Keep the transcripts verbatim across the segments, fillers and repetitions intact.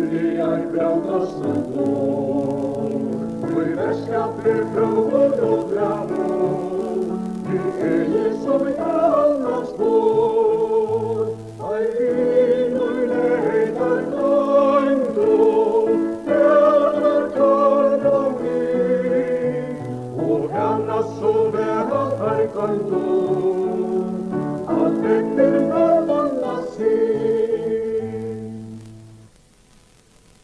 Her brjótast nú borð, í verðskapur, frøður og brævur, nú eri eg sum eitt annað spor. Ei vinur leitar gloymdur, telur tørv og nýr, og hana so væl teir goymdu, at egnir møðmanna sig.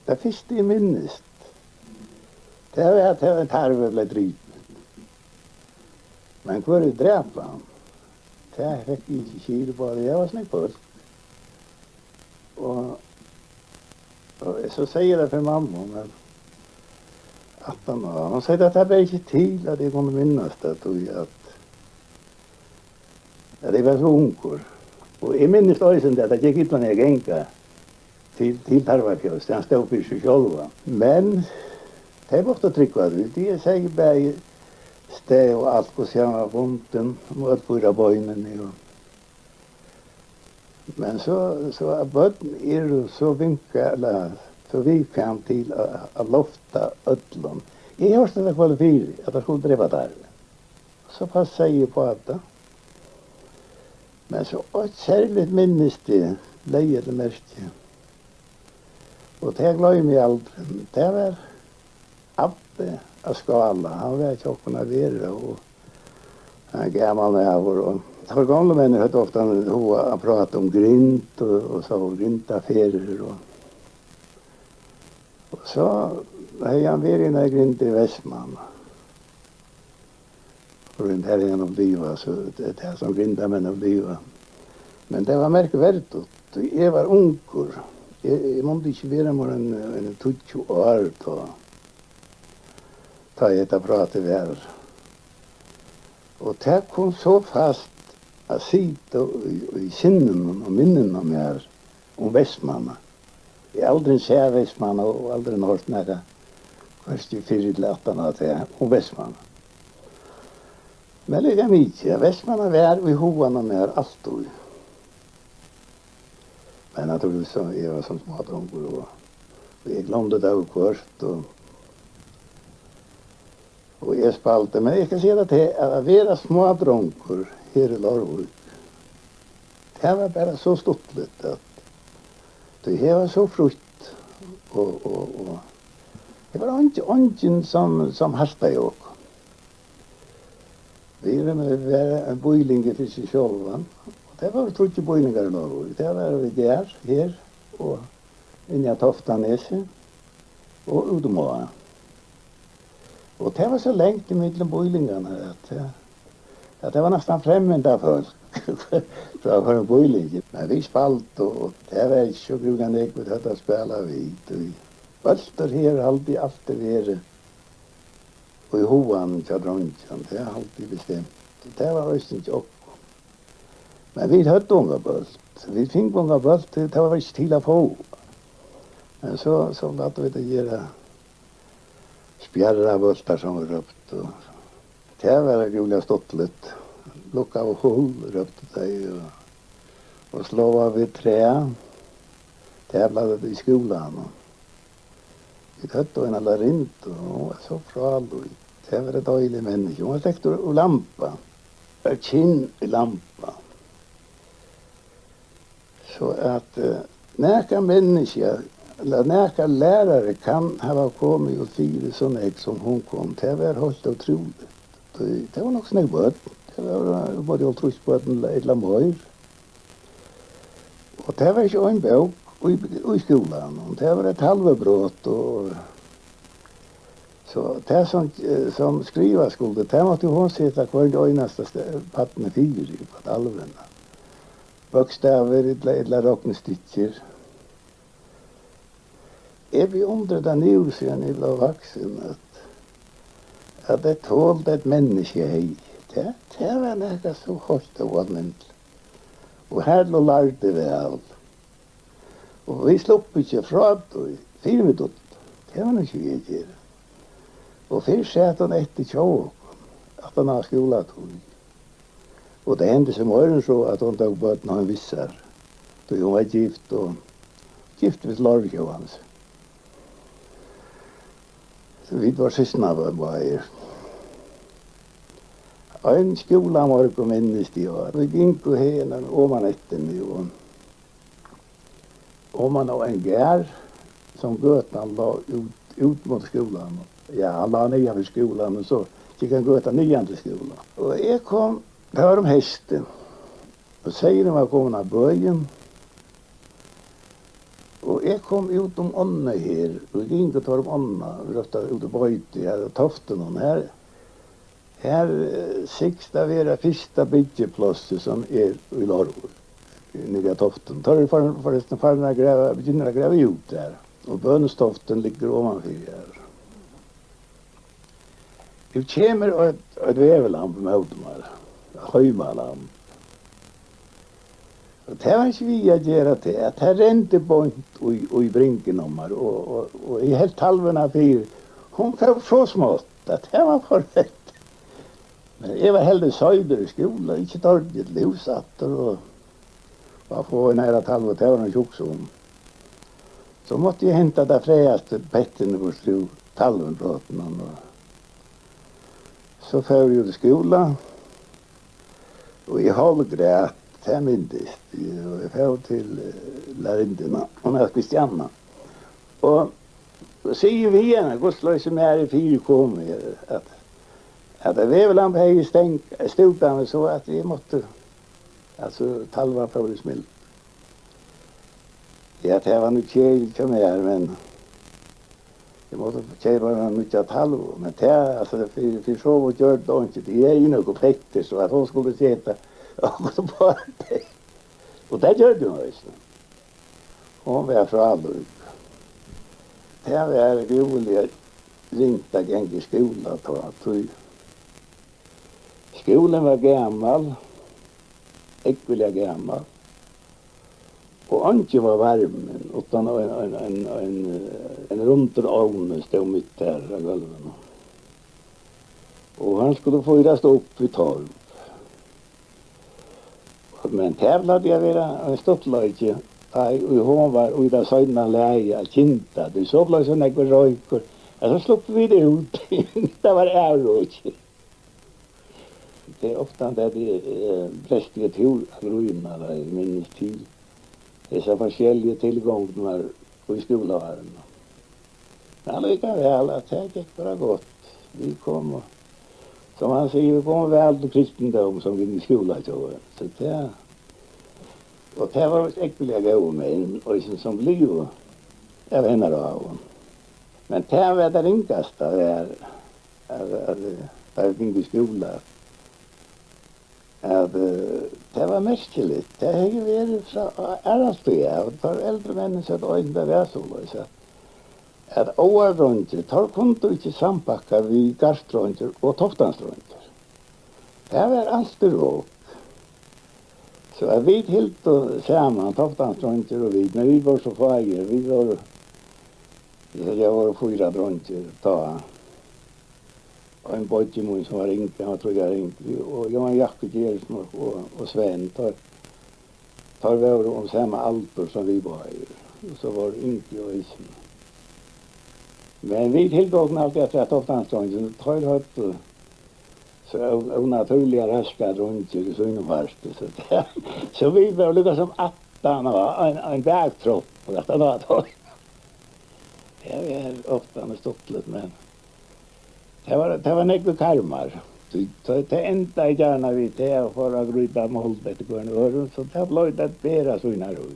Tað fyrsta, eg minnist, tað var, at ein tarvur bleiv dripin. Men hvør ið drap hann, tað fekk eg ikki skil uppá, tí tað var so nógv fólk. Og, og so segði eg tað fyri mammu, men aftaná, hon segði, at tað ber ikki til, at eg kundi minnast tað, tí at at eg var so ungur. Og eg minnist eisini, at tað gekk illa, at ganga til, til Tarvafjós, tí hann stóð fyri seg sjálvan. Men tey máttu trúgva tí, tí eg segði bæði stað og alt, hvussu hann var bundin um øll fýra beinini. Og, men so, so at børn eru so vinka-, ella so viðkvæm til at, at lofta øllum. Eg hoyrdi, at tað kom fyri, at tað skuldi drepa tarv. So passaði eg upp á tað. Men so eitt serligt minnist eg, legði eg til merkis. Og tað gloymi eg aldri. Tað var abbi á Skála. Hann var hjá okkum at vera, og hann er gamal maður, og teir gomlu menn høvdu ofta hug at práta um grind og, og so grindaferðir og, og so hevði hann verið í eini grind í Vestmanna. Og har er hann upplivað, so tað er tað, sum grindamenn uppliva. Men tað var merkverdigt, tí eg var ungur. Eg, eg mundi ikki vera meira enn, enn tíggju ár tá, tá ið hetta prátið var. Og tað kom so fast at sita í, í sinninum og minninum á mær, um Vestmanna. Eg havi aldrin sæð Vestmanna og aldrin hoyrt nakað, hvørki fyrr ella aftan á tað, um Vestmanna. Men líka mikið, at Vestmanna var í huganum á mær altíð. Men naturligvis, so eg var sum smádrongur, og, og eg gloymdi tað viðhvørt, og Og eg spældi, men eg skal siga tað, at at vera smádrongur her í Leirvík, tað var bara so stuttligt, at tí her var so frítt, og, og, og her var eingin, eingin sum, sum hartaði okkum. Vit eru við, við ein býlingur fyri seg sjálvan, og tað vóru tríggir býlingar í Leirvík. Tað var við Garð her, og inni á Toftanesi og út um Á. Og tað var so langt ímillum býlingarnar, at, at tað var næstan fremmandafólk frá hvørjum býlingi. Men vit spældu, og tað var ikki so grúiliga nógv, vit høvdu at spæla við. Tí bóltur her haldi eg altíð verið í huganum hjá dreingjum, tað haldi eg bestemt. Og tað var eisini hjá okkum. Men vit høvdu onga bólt. Vit fingu onga bólt, tí tað var ikki til at fáa. Men so, so plagdu vit at gera spjarrabóltar, sum vit róptu. Tað var rættiliga stuttligt. Lukkaðu hull, róptu tey, og, og sláa við træ. Tað plagdu vit í skúlanum. Vit høvdu eina lærarinnu, hon var so frálík. Tað var eitt deiligt menniskja. Hon var slekt úr, úr Lamba. Av kyni Lamba. So at, eh, nakað menniskja, ella nakar lærari kann hava komið og fyri so nógv, sum hon kom. Tað var heilt ótrúligt. Tað, tað var nokk so nógv børn. Tað var, eh, uppá hálvtrýss børn ella, ella meir. Og tað var ikki ein bók í, í skúlanum, tað var eitt talvubrot, og so tað sum, eh, sum skriva skuldi, tað mátti hon seta hvørjum einasta st-, barni fyri upp á talvuna. Bókstavir ella, ella roknistykkir. Eg beundri tað nú, síðan eg bleiv vaksin, at, at tað tol, eitt menniskja hevði. Tað, tað var nakað so heilt óalmindeligt. Og Harla lærdi væl. Og vit sluppu ikki frá tí, fyrr enn vit dugdu. Tað var nú ikki við at gera. Og fyrr sat hon eftir hjá okkum, aftan á skúlatíð. Og tað hendi seg meira enn so, at hon tók børn heim við sær, tí hon var gift og gift við Lárus Jóhansen. Vit vóru systkinabørn báðir. Ein skúlamorgun minnist eg, og vit gingu haðani oman eftir nú, og oman á ein garð, sum gøtan lá út, út móti skúlanum. Ja, hann lá niðan fyri skúlan, men so gekk ein gøta niðan til skúlan. Og eg kom, tað var um heystið, og seyðurin var komin á bøin, og eg kom út um ánna her, og gingu teir um ánna, vit róptu út í beitið, har á Toftunum, her, her, eh, sigst at vera fyrsta byggiplássið, sum er í Leirvík, niðri á Toftum. Teir eru farin, forrestin farin at grava, begynna at grava út har, og Bønhústoftin liggur omanfyri har. Nú kemur eitt, eitt veðurlamb ímóti mær, heimalamb. Og tað var ikki við at gera tað, at tað rendi beint í, í bringuna á mær, og, og, og eg helt talvuna fyri. Hon fór so smátt, at tað var for rætt. Men eg var heldur seinur í skúla, ikki tordi til hús aftur, og, og at fáa eina aðra talvu, tað var hon ikki hugsað um. So mátti eg henta tað frægasta pettið burtur úr talvubrotinum, og so fór eg út í skúla, og eg hálvgræt, tað minnist eg, og eg fór til, eh, lærarinnuna, hon æt Kristianna, og sigi við hana, hvussu mær er fyrikomið, at, at veðurlambið hevði stang-, stútað meg so, at eg mátti, altso, talvan fór í smildur. Ja, tað var nú keðiligt hjá mær, men eg mátti keypa eina nýggja talvu, men tað, altso, fyri, fyri so vítt gjørdi tað einki, tí eg eigi nøkur petti, so at hon skuldi seta okkurt uppá tey. Og tað gjørdi hon eisini. Hon var frálík. Tað var grúiliga ringt at ganga í skúla tá, tí skúlin var gamal, ógvuliga gamal, og eingin var varmin, uttan ein, ein, ein, ein, eh, ein rundur ovnur stóð mitt har á gólvinum. Og hann skuldi fýrast upp við torv. Men tað plagdi at vera ein stuttleiki, tá ið hon var í tað seina lagi at kynda, tí so bleiv so nógvur roykur, at so sluppu vit út. Tað var avroykt. Tað er ofta at eg, eh, bresti eg túr at grína, tá eg minnist til hesar forskelligu tilgongdirnar í skúlaárunum. Men allíkavæl, at tað gekk bara gott. Vit komu, sum hann sigur, vit komu væl til kristindóm, sum vit í skúla hjá. So tað, og tað vóru vist ógvuliga góðir menn, eisini, sum blivu av hennara áhugum. Men tað var tað ringasta, var, at, at, at vit gingu í skúla, at, eh, tað var merkiligt. Tað hevði verið frá, aðrastaðni, og teir eldru menn søgdu, at tað var soleiðis, at, at áardreingir, teir kundu ikki sambakka við garðsdreingir og toftansdreingir. Tað var altíð rok. So at vit hildu saman, toftansdreingir og vit, men vit vóru so fáir, vit vóru, so tað vóru fýra dreingir tá. Ein beiggi mín, sum var yngri, hann var trý ár yngri, og Jóhan Jakob Geritsson og, og, og Sven, teir, teir vóru um sama aldur sum vit báðir, og so vóru yngri eisini. Men vit hildu okkum altíð aftur at toftansdreingirnir, teir høvdu so ó-, ónatúrliga raskar dreingir í sínum parti, so tað, so vit vóru líka sum aftan á ein, ein baktroppur, aftan á teir. Tað er ofta stuttligt, men tað var, tað var nógvir karmar. Tí tað, tað endaði gjarna við tað at fara at grípa mold eftir hvørjum øðrum, so tað bleiv at bera sínar í.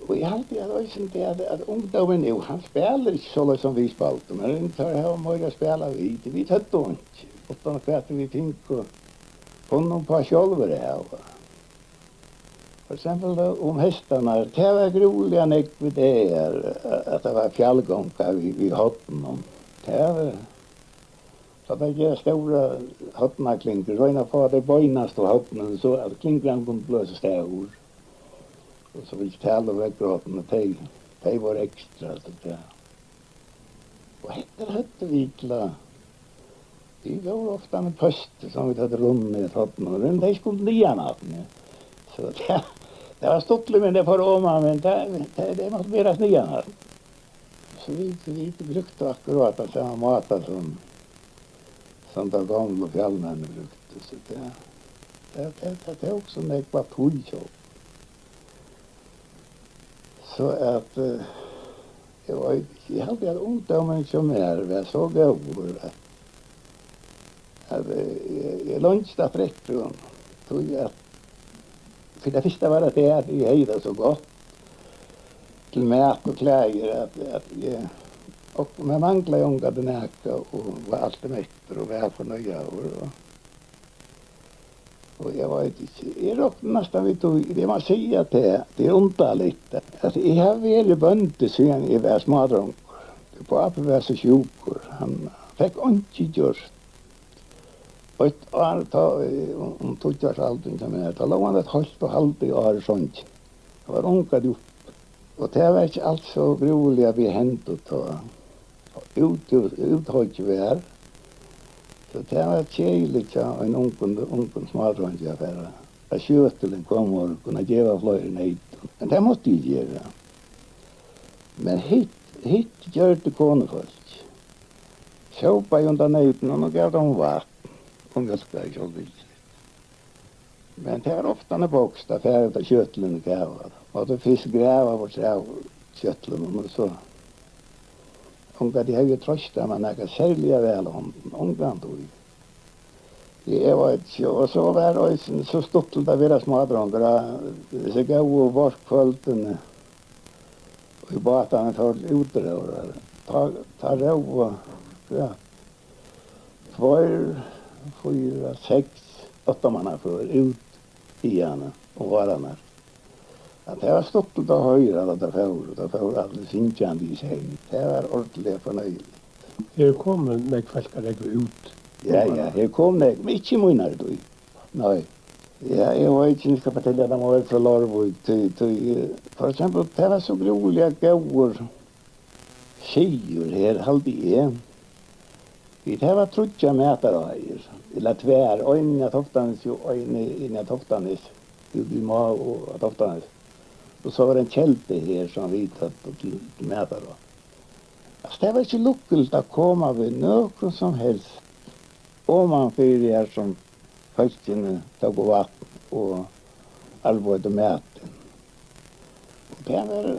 Og eg haldi at eisini tað at, at ungdómurin nú, hann spælir ikki soleiðis sum vit spældu, men teir hava meira at spæla við. Vit høvdu einki, uttan hvat vit fingu, funnu upp á sjálvir at hava. For eksempel, eh, um heystarnar, tað var grúiliga nógv við tað her, eh, at tað var fjallgonga við, við hornunum. Tað var, so tað gera stórar hornaklingur, royna at fáa tey beinastu hornini, so at klingran kundi blíva so stór. Og so vilja tala um veðurhornini, tey, tey vóru ekstra, so tað. Og hetta høvdu vit til at, vit vóru ofta ein pøsti sum vit høvdu runnið eitt horn, men tey skuldu niðan aftur, ja. So tað, tað var stuttligt, men tey fóru oman, men tað, tað, tey máttu berast niðan aftur. So vit, vit brúktu akkurát tann sama máta sum, sum teir gomlu fjallmenn brúktu, so tað, tað, tað, tað tók so nógva tíð hjá okkum. So at, eh, eg veit ikki, eg haldi, at ungdómurin hjá mær var so góður, at, at, eh, eg, eg leingist aftur eftir honum. Tí at, fyri tað fyrsta var tað, at eg hevði tað so gott til mat og klæðir, at, at eg, og mær manglaði ongantíð nakað, og var altíð mettur og væl fornøgdur, og, og eg veit ikki, eg rokni næstan við tí, eg má siga tað, tað er undarligt, at eg havi verið bóndi, síðan eg var smádrongur. Pápi var so sjúkur, hann fekk einki gjørt. Eitt ár, tá, um, um tíggju árs aldrin hjá mær, tá lá hann eitt hálvt og hálvt ár í songini. Hann var ongantíð uppi. Og tað var ikki alt so grúiliga við hendi tá. Út, úthoyggj var, so tað var keðiligt hjá einum ungum, ungum smádrongi at fara á sjøtilin hvønn morgun at geva fleiri neytum. Men tað mátti eg gera. Men hitt, hitt gjørdi konufólk. Sópaði undan neytunum og gav teimum vatn og mjólkaði sjálvfylgiliga. Men tað var ofta ein boks, tá fór út á sjøtilin og kavaði. Og tá fyrst grava burtur av sjøtlinum og so. Ongantíð havi eg troystað mær nakað serliga væl á hondum, ongantíð. Eg veit ikki, og so var eisini so stuttligt at vera smádrongur, at hesi góðu várkvøldini, í bátarnir fóru til útróðrar. Tá, tá róðu, ja, tveir, fýra, seks, átta manna før út í hana um várarnar. At tað var stuttligt at hoyra, at tað fór, og tað fór allir syngjandi í senn. Tað var ordiliga fornøyeligt. Her komu nógv fólk at rógva út? Ja, ja, her kom nógv, men ikki í mínari tíð. Nei. Ja, eg veit ikki, um eg skal fortelja, tað má vera frá Leirvík, tí, tí, eh, for eksempel, tað var so grúiliga góður siður her, haldi eg. Vit hava tríggjar mataráir, ella tvær, ein á Toftanesi og ein í, inni á Toftanesi, út í Má og á Toftanesi. Og so var ein kelda her, sum vit høvdu til, til mataráð. Altso, tað var ikki lukkuligt at koma við nøkrum sum helst oman fyri har, sum fólkini tóku vatn og arbeiddu matin. Og tað var,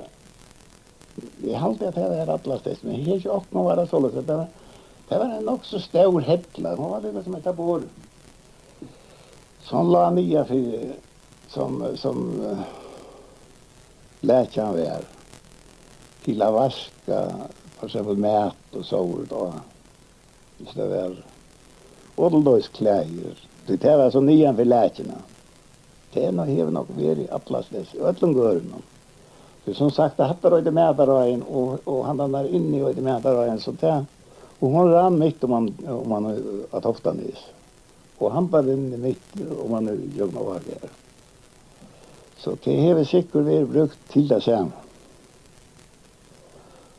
eg haldi, at tað var allastaðni, men her hjá okkum var tað soleiðis, at tað var, tað var ein nokk so stór hella, hon var líka sum hetta borð, sum lá niðan fyri, sum, sum, eh, lakjan var, til at vaska, for eksempel, mat og sovorðið á. Hvis tað var, og til dømis klæðir, tí tað var so niðan fyri lakjuna. Tað er nokk, hevur nokk verið allastaðni, í øllum gørðunum. Tí sum sagt, at hatta eitur Mataráin, og, og handan har inni eitur Mataráin, so tað, og hon rann mitt um hann, um hann, á Toftanes. Og handan inni mitt um hann, gjøgnum Vágar. So tað hevur sikkurt verið brúkt til tað sama.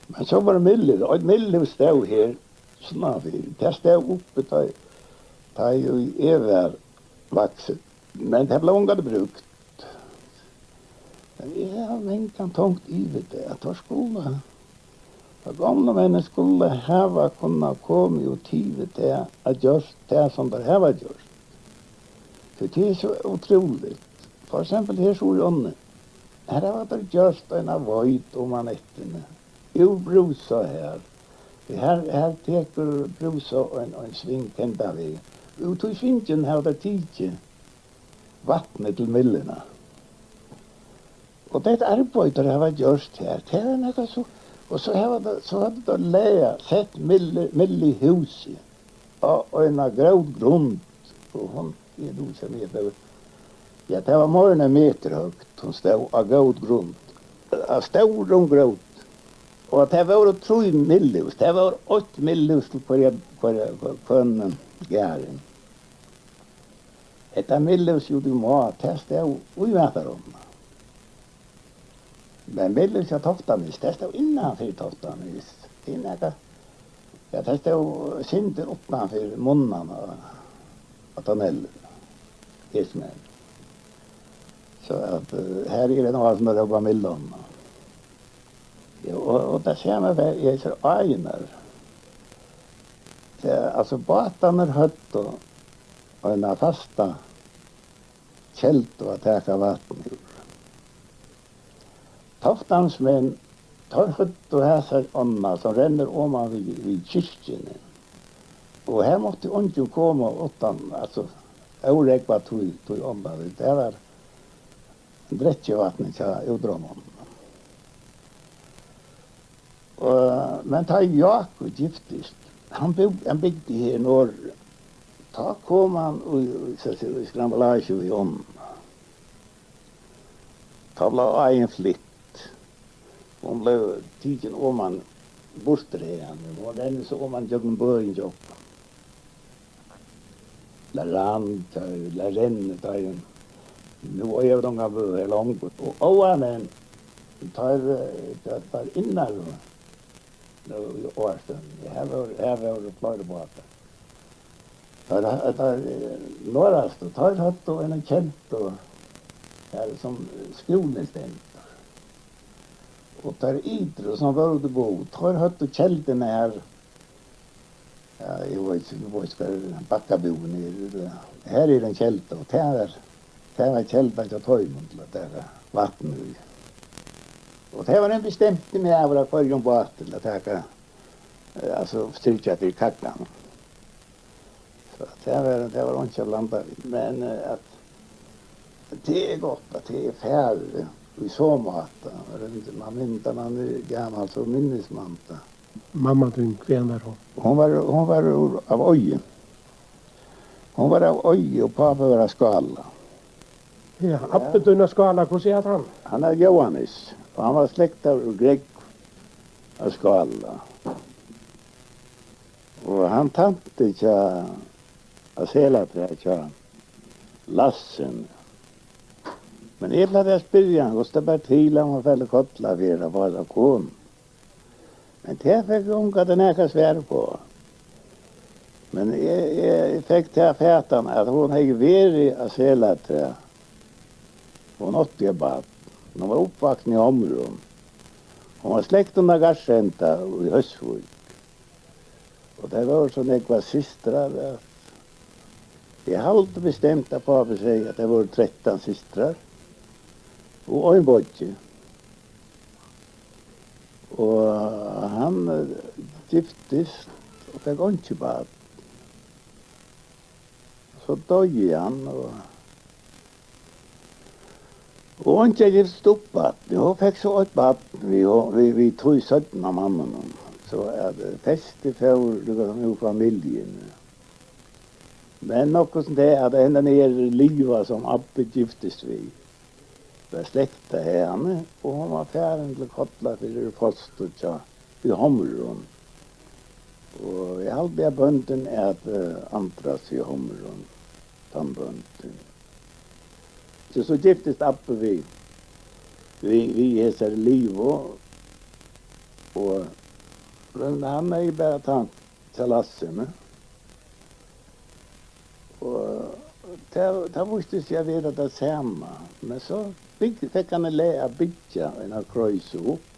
Men so var myllir, og eitt mylluhús stóð her, sunnan fyri. Tað stóð uppi, tá, tá ið eg var vaksin. Men tað bleiv ongantíð brúkt. Men eg havi mangan tonkt yvir tað, at teir skulu, at gomlu menn skulu hava kunnað komið og tivið tað, at gjørt tað, sum teir hava gjørt. Tí tað er so ótrúligt. For eksempel her suður í ánni. Her hava teir gjørt eina veit oman eftir. Úr Brúsá her. Her, her tekur Brúsá ein, ein sving hendan vegin. Út í svingin hava teir tikið vatnið til mylluna. Og tað arbeiði, teir hava gjørt her, tað er nakað so, og so hava teir, so hava teir lagað, sett myllu, mylluhúsið á eina grótgrund, og hon, eg dugi ikki at meta, ja, tað var meira enn ein metur høgt, hon stóð á grótgrund, á stórum gróti, og tað vóru trý mylluhús, tað vóru eitt mylluhús til hvørja, hvørja, hvønn garðin. Hetta mylluhúsið úti í Má, tað stóð í Mataráinum. Men mylluhúsið á Toftanes, tað stóð innan fyri Toftanes. Tað er nakað, ja, tað stóð sindur uttan fyri munnan á, á tunnelin. Hesin her. So at, eh, her er ein ár sum teir rópa Myllan. Ja, og, og tað sama var í hesar áirnar. Tað, altso, bátarnir høvdu eina fasta keldu at taka vatn úr. Toftanesmenn, teir høvdu hasa ánna, sum rennur oman við, við kirkjuni. Og har mátti eingin koma uttan, altso, órógva tí, tí ánna, tað var drekkivatnið hjá útróðrarmonnunum. Og, men tá Jákup giftist, hann bú-, hann bygdi her norður, tá kom hann í, í, so at siga, í skrambolage við ánna. Tá bleiv áin flytt. Hon bleiv tikin oman burtur haðani. Hon rennur so oman gjøgnum bøin hjá okkum. Ella rann, tá, ella rennur, tá er, nú eiga vit ongan bø her longur. Og óanin, teir, eh, teir, teir innaru, nú í Áarstevnu, her vóru, her vóru fleiri bátar. Teir, teir, eh, norðastu, teir høvdu eina keldu her, sum skúlin stendur. Og teir ytru, sum vóru úti í bø, teir høvdu kelduna her, ja, eg veit ikki, eg veit ikki, hvar Bakkabúðin er, ella, her er ein kelda, og tað var, tað var kelda hjá teimum til at taka vatn í. Og tað var ein bestemtur maður á hvørjum báti til at taka, eh, altso, syrgja fyri kagganum. So tað var, tað var einki at blanda við, men, eh, at tað er gott, at tað er farið í so máta. Man minnist, man er gamal, so minnist man tað. Mamma tín, hvaðani var hon? Hon var, hon var úr, av Eiði. Hon var av Eiði og pápi var av Skála. Ja, abbi tín av Skála, hvussu æt hann? Hann æt Jóhannes, og hann var slektaður úr Grógv av Skála. Og hann tænti hjá, á Selatrað hjá Lassen. Men eg plagdi at spyrja hann, hvussu tað bar til, at hann var farin til Kollafjarðar at fáa sær konu. Men tað fekk eg ongantíð nakað svar uppá. Men eg, eg, eg fekk ta fatan, at hon hevði verið á Selatrað. Hon átti eitt barn. Hon var uppvaksin í Hamrun. Hon var slekt undan Garðsenda í Hósvík. Og tær vóru so nógvar systrar, at eg haldi bestemt, at pápi segði, at tær vóru trettan systrar og ein beiggi. Og hann, eh, giftist og fekk einki barn. So doyði hann, og, og einki giftist upp aftur. Hon fekk so eitt barn við, við, við tí seinna manninum. So at, eh, festið fór líka sum úr familjuni. Men nokk sum tað, at hendan her Liva, sum abbi giftist við, var slektað haðani, og hon var farin til Kollafjarðar í fostur hjá, í Hamrun. Og eg haldi, at bóndin æt, eh, Andras í Hamrun, tann bóndin. So, so giftist abbi við, við, við hesari Livu, og, men hann hevði bara tænt hjá Lasseni. Og tað, tað vísti seg at vera tað sama. Men so bygd-, fekk hann í lag at byggja eina krøysu upp,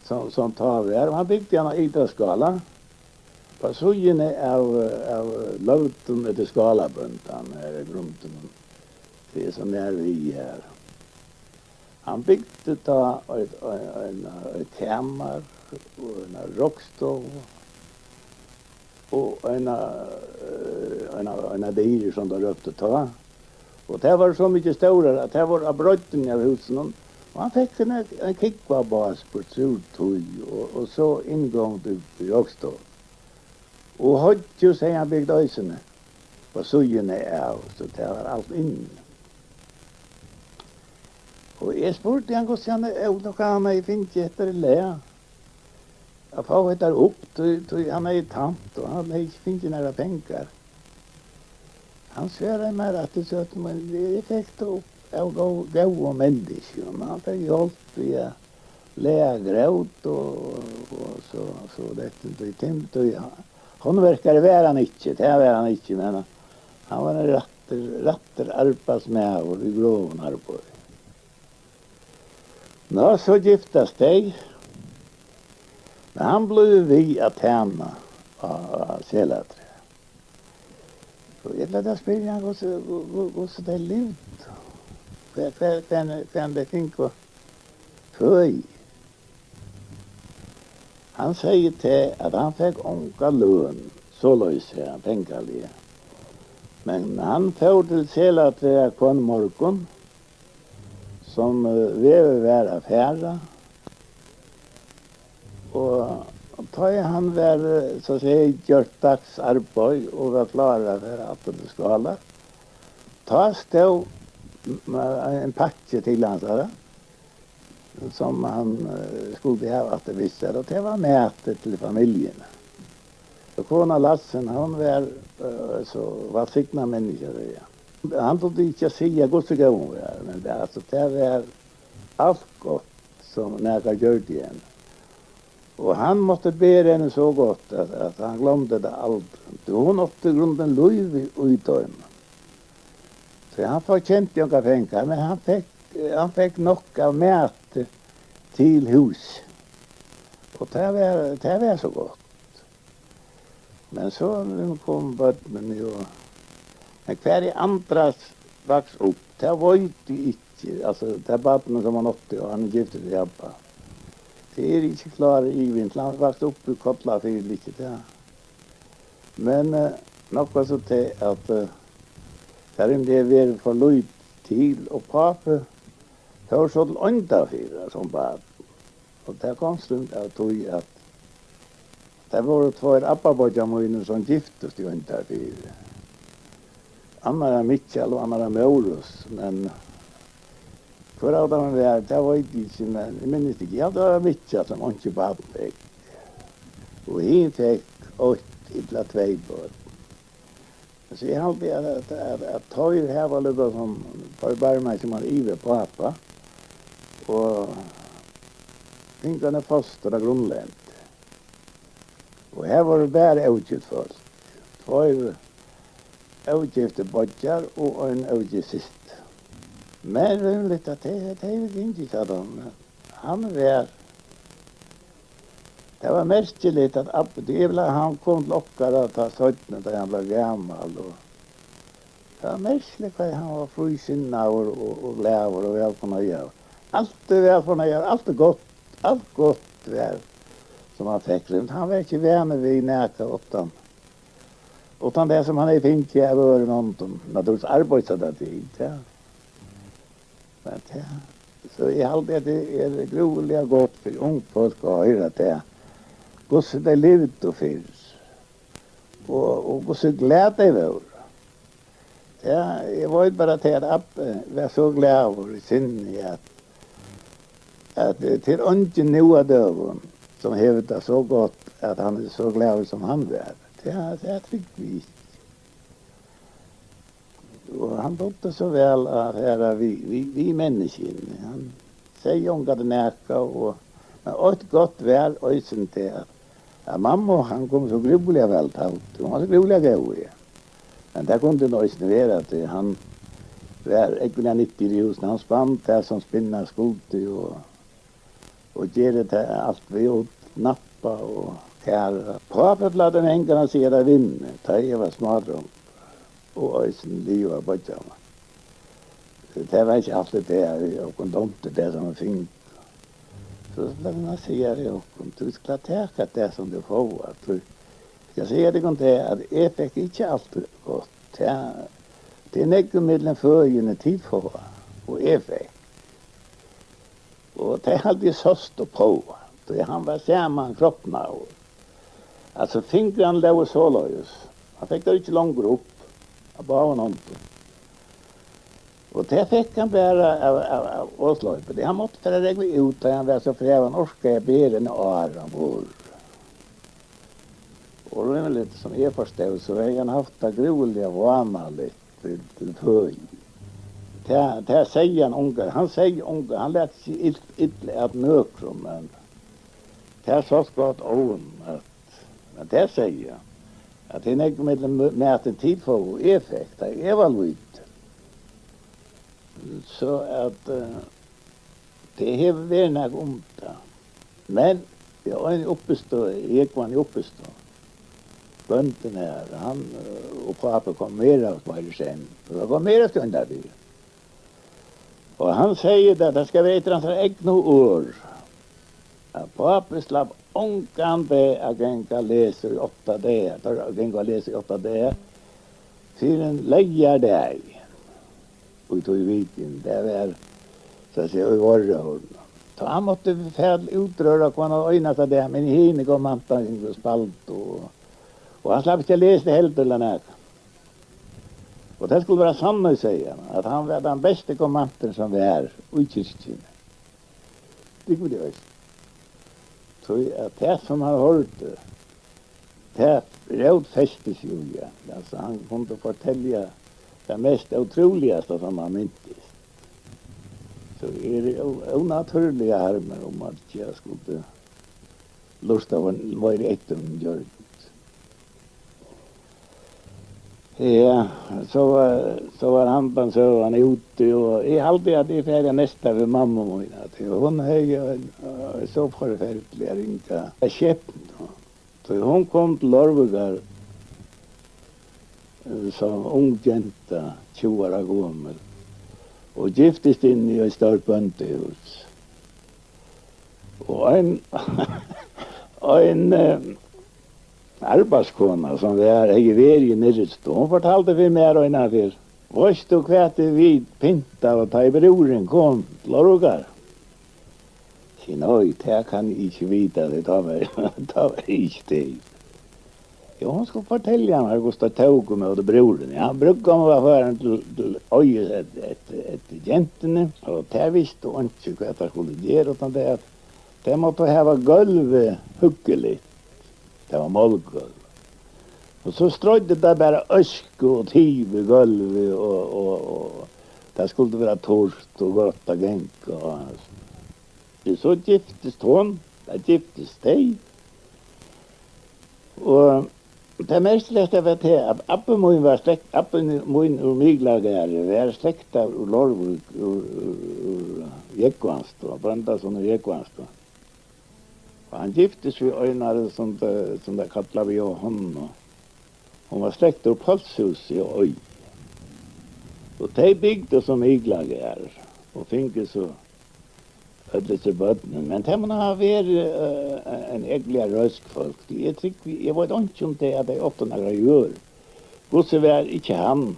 sum, sum tá var. Og hann bygdi hana á Ytra Skála, á síðuni av, av Løvdum eftir Skálabóndan, har er grundin. Tað er so nær við her. Hann bygdi tá eitt, ein, ein, eitt kamar og eina roykstovu og eina, eh, eina, eina dyr, sum teir róptu tá. Og tær vóru so mikið stórar, at tær vóru á breiddini av húsinum. Og hann fekk sær ein, ein kúgvabás burtur úr tí, og, og so inngongd út í roykstovu. Og hoyggjhús hevði hann bygt eisini, á síðuni av, so tað var alt inni. Og eg spurdi hann, hvussu hann, eh, hvat hann hevði fingið hetta í lag at fáa hetta upp, tí, tí hann hevði tænt, og hann hevði ikki fingið nakrar pengar. Hann svaraði mær aftur, so at, men eg fekk tað upp av gó-, góðum menniskjum. Hann fekk hjálp við at laga grót og, og so, so dette, tí tim-, tí handverkari var hann ikki, tað var hann ikki, men hann var ein rættur, rættur arbeiðsmaður í grovum arbeiði. Ná, so giftast tey, men hann blívur við at tæna á, á Selatrað. So eg plagdi at spyrja hann, hvussu, hvu-, hvu-, hvussu tey livdu, hvar, hvar, hvar, hvar tey fingu føði. Hann segði tað, at hann fekk onga løn, soleiðis, ja, pengaliga. Men hann fór til Selatraðar hvønn morgun, sum, eh, veður var at fara, og tá ið hann var, eh, so at siga, gjørt dagsarbeiði og var klárur at fara aftur til Skála, tá stóð, mm, ein pakki til hansara, sum hann, eh, skuldi hava aftur við sær, og tað var matur til familjuna. Og kona Lassen, hon var, eh, so vælsignað menniskja, ja. Hann dugdi ikki at siga, hvussu góð hon var, men tað, altso, tað var alt gott, sum nakar gjørdi henni. Og hann mátti bera henni so gott, at, at hann gloymdi tað aldrin. Tí hon átti í grundini lív í, í teimum. So hann fortjenti ongar pengar, men hann fekk, hann fekk nokk av mati til hús. Og tað var, tað var so gott. Men so komu børnini, og, men hvar er Andras vaks upp? Tað veit eg ikki. Altso, tað barnið, sum hann átti, og hann er giftur við Abba. Tað eri eg ikki klárur yvir, til hann vaks upp í Kollafirði, ikki tað. Men, eh, nokk var so tað, at, eh, tað reyndi at vera for lítið til, og pápi fór so til Oyndarfjarðar sum barn. Og tað komst av tí, at tað vóru tveir abbabeiggjar mínir, sum giftust í Oyndarfirði. Annar æt Mikkjal og annar æt Mórus, men hvør av teimum var, tað veit eg ikki, men eg minnist ikki. Ja, tað var Mikkjal, sum einki barn fekk. Og hin fekk eitt ella tvey børn. So eg haldi, at, at, at, at teir hava líka sum forbarma seg man yvir pápa, og fingu hann í fostur á Grønlandi. Og her vóru bara ógift fólk. Tveir ógiftir beiggjar og ein ógift systir. Men rímiligt, at tey, tey gingu ikki at honum. Hann var, tað var merkiligt, at abbi, tí eg vil, hann kom til okkara tá seinni, tá hann bleiv gamal, og tað var merkiligt, hvat hann var frísinnaður og, og glaður og vælfornøgdur. Altíð vælfornøgdur, altíð gott, alt gott var, sum hann fekk. Hann var ikki vanur við nakað uttan, uttan tað, sum hann hevði fingið av øðrum hondum. Náttúrligvis arbeitt, so tað til, ja. Men tað, so eg haldi, at tað er grúviliga gott fyri ung fólk at hoyra tað, hvussu tey livdu fyrr, og, og hvussu glað tey vóru. Ja, eg veit bara tað, at abbi var so glaður í sinni, at, at, eh, tað er eingin nú á døgum, sum hevur tað so gott, at hann er so glaður, sum hann var. Tað, tað trúgvi eg ikki. Og hann dugdi so væl at fara við, við, við menniskjuni. Hann segði ongantíð nakað, og, men eitt gott var eisini tað, at, at mamma, hann kom so grúviliga væl til. Hon var so grúviliga góð, ja. Men tað kundi nú eisini vera, at hann var ógvuliga nyttigur í húsum. Hann spann tað, sum spinna skuldi, og og geri tað alt við ull, nappa og kara. Pápi plagdi mangan at siga tað við meg, tá eg var smádrongur, og eisini Liva, beiggja mín. Tað var ikki altíð tað, at okkum dámdi tað, sum vit fingu. So plagdi hann at siga við okkum: Tú skalt taka tað, sum tú fært. Tú skal siga tykkum tað, at eg fekk ikki alt gott. Tað, tað er nógv millum føðini, tit fáa, og eg fekk. Og tað haldi eg sást uppá, tí hann var samankropnaður. Altso, fingrarnir lógu soleiðis. Hann fekk teir ikki longur upp á báðum hondum. Og tað fekk hann bara av, av, av ósleipum. Hann mátti fara at rógva út, tá hann var so frægur, hann orkaði at bera eina ára umborð. Og rímiligt, sum eg forstóð, so hevði hann havt tað grúviliga vánaligt til, til føði. Tað, tað segði hann ongan, hann segði ongan, hann læt seg ill, illa at nøkrum, men tað sást gott á honum, at, men tað segði hann, at tað er nógv millum mø-, matin tit fáa og eg fekk, tá eg var lítil. So at, eh, Tað hevur verið nakað um tað. Men eg ein uppistøð, eg var í uppistøð. Bóndin her, hann, eh, og pápi kom meira meira í senn. Og tað kom meira skjóndar við. Og hann segði, at tað skal vera eftir hansara egnu orð, at pápi slapp ongan dag at ganga at lesa í átta dagar, teir at ganga at lesa í átta dagar, fyrr enn leygardagin í tí vikuni, tað var, so at siga, í várróðrinum. Tá mátti vit fara til útróðrar hvønn einasta dag, men hini konfirmantarnir gingu og spældu, og, og hann slapp ikki at lesa heldur ella nakað. Og tað skuldi vera sannheit, segði hann, at hann var tann besti konfirmanturin sum var í kirkjuni. Trúgvi tað ikki. Tí at tað, sum hann hoyrdi, tað rótfesti seg í hann. Altso, hann kundi fortelja tað mest ótrúligasta, sum hann mintist. So eg eri ó-, ónatúrliga harmur um, at eg skuldi lurta meira eftir honum, gjørdi. Ja, so var, so var handan søgan úti, og eg haldi, at eg fari at nesta við mammu mína, tí hon hevði ein, eh, so forferdiliga ringa skepnu. Tí hon kom til Leirvíkar, eh, sum ung genta, tjúgu ára gomul, og giftist inn í eitt stórt bóndahús. Og ein, ein, eh, arbeiðskona, sum var, hevði verið í Nyrðra, hon fortaldi fyri mær eina ferð: "Veitst tú, hvat eg vit pyntaðu, tá ið brúðurin kom til Leirvíkar?" Sigi: "Nei, tað kann eg ikki vita, tí tá var, tá var eg ikki til." Jú, hon skuldi fortelja mær, hvussu tað tók ímóti brúðruni. Ja, brúðgómurin var farin til, til eiðis eftir, eftir, eftir gentuni, og tær vistu einki, hvat tær skuldu gera, uttan tað, at tær máttu hava gólvið huggiligt. Tað var moldgólv. Og so stroyddu tær bara øsku og tiv í gólvið, og, og, og tað skuldi vera turt og gott at ganga á. Og so giftist hon, tað giftist tey. Og tað merkiligasta var tað, at abbi mín var slekt-, abbi mín úr Miklagarði var slektaður úr Leirvík, úr, úr, úr Jógvanstovuni, bóndasonin úr Jógvanstovuni. Og hann giftist við einari, sum tað, sum tað kallaðu Jóhannu. Hon var slekt úr Pálshúsi á Eiði. Og tey bygdu so Miklagarð og fingu so øll hesi børnini. Men tey munnu hava verið, eh, ein ógvuliga røsk fólk. Tí eg trúgvi, eg veit einki um tey, at tey áttu nakra jørð. Hvussu var, ikki hann.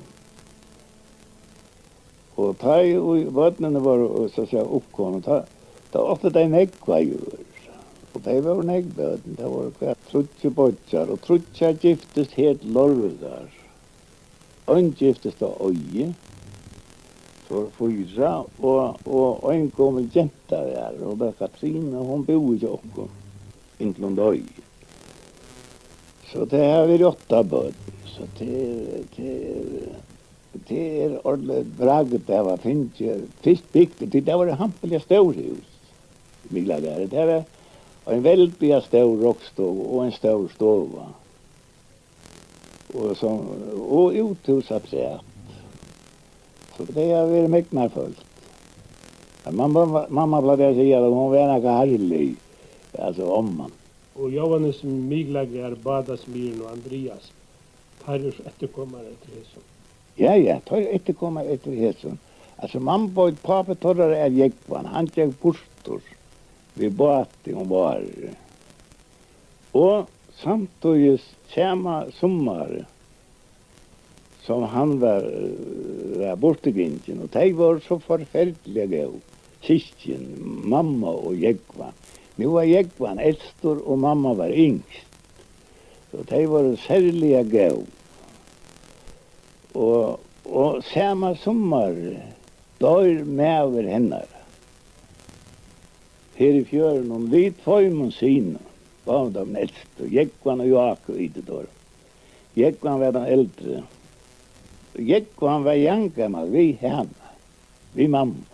Og tá ið børnini vóru, so at siga, uppkomin, tá, tá áttu tey nógva jørð. Og tey vóru nógv børn, tað vóru hvat tríggir beiggjar, og tríggjar giftust her til Leirvíkar. Ein giftist á Eiði, so fýra, og, og ein gomul genta var, og tað Katrine, hon búði hjá okkum inntil hon doyði. So tey hava verið átta børn, so tað er, tað er, tað er ordiligt bragd at hava fingið fyrst bygt, tí tað vóru hampiliga stór hús í Miklagarði. Tað var ein veldiga stór rokstova og ein stór stova. Og so, og úthús afturat. So tey hava verið megnar fólk. Men mamma, mamma plagdi at siga, at hon var nakað harðlig, altso omman. Og Jóhannes Miklagarð, Báta Smyril og Andrias, teir eru eftirkomarar eftir hesum. Ja, ja, teir eru eftirkomarar eftir hesum. Altso, mammubeiggi, pápi teirra er Jógvan, hann gekk burtur við báti um várið. Og samtíðis sama summar, sum hann var, var burturgingin, og tey vóru so forferdiliga góð systkin, mamma og Jógvan. Nú var Jógvan elstur, og mamma var yngst, so tey vóru serliga góð. Og, og sama summar doyr maður hennara. Her í fjørðinum, við tveimum synum, báðum teimum elstu, Jógvan og Jákup hitu teir. Jógvan var tann eldri. Jógvan var javngamal við hana, við mammu.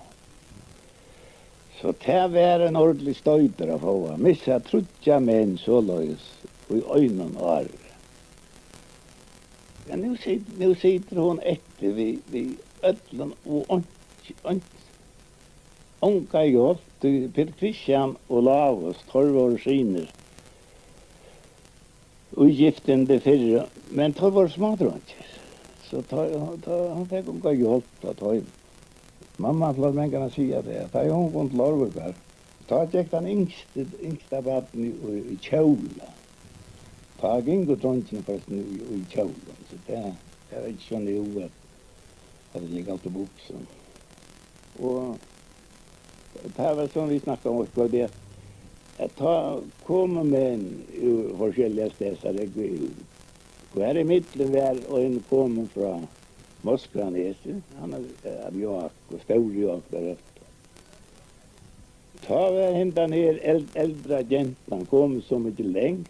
So tað var ein ordiligur støytur at fáa, missa tríggjar menn soleiðis í einum ári. Ja, nú sit-, nú situr hon eftir við, við øllum og einki, einki, onga hjálp, tí Per Kristian og Lávus, teir vóru synir í giftum tað fyrra, men teir vóru smádreingir. So tá, tá, hann fekk onga hjálp frá teimum. Mamma plagdi mangan at siga tað, at tá hon kom til Leirvíkar, tá gekk tann yngsti, yngsta barnið í, í kjóla. Tá gingu dreingirnir forrestin í, í kjólum, so tað, tað var ikki so nú, at, at tað gekk alt í buksum. Og tað var, sum vit snakkaðu um, var tað, at tá komu menn úr forskelliga staðar at rógva út. Og har ímillum var ein komin frá Moskvanesi, hann er, eh, av Joak, og stóri Joak var eftir. Tá var hendan her eld-, eldra gentan komin so mikið langt,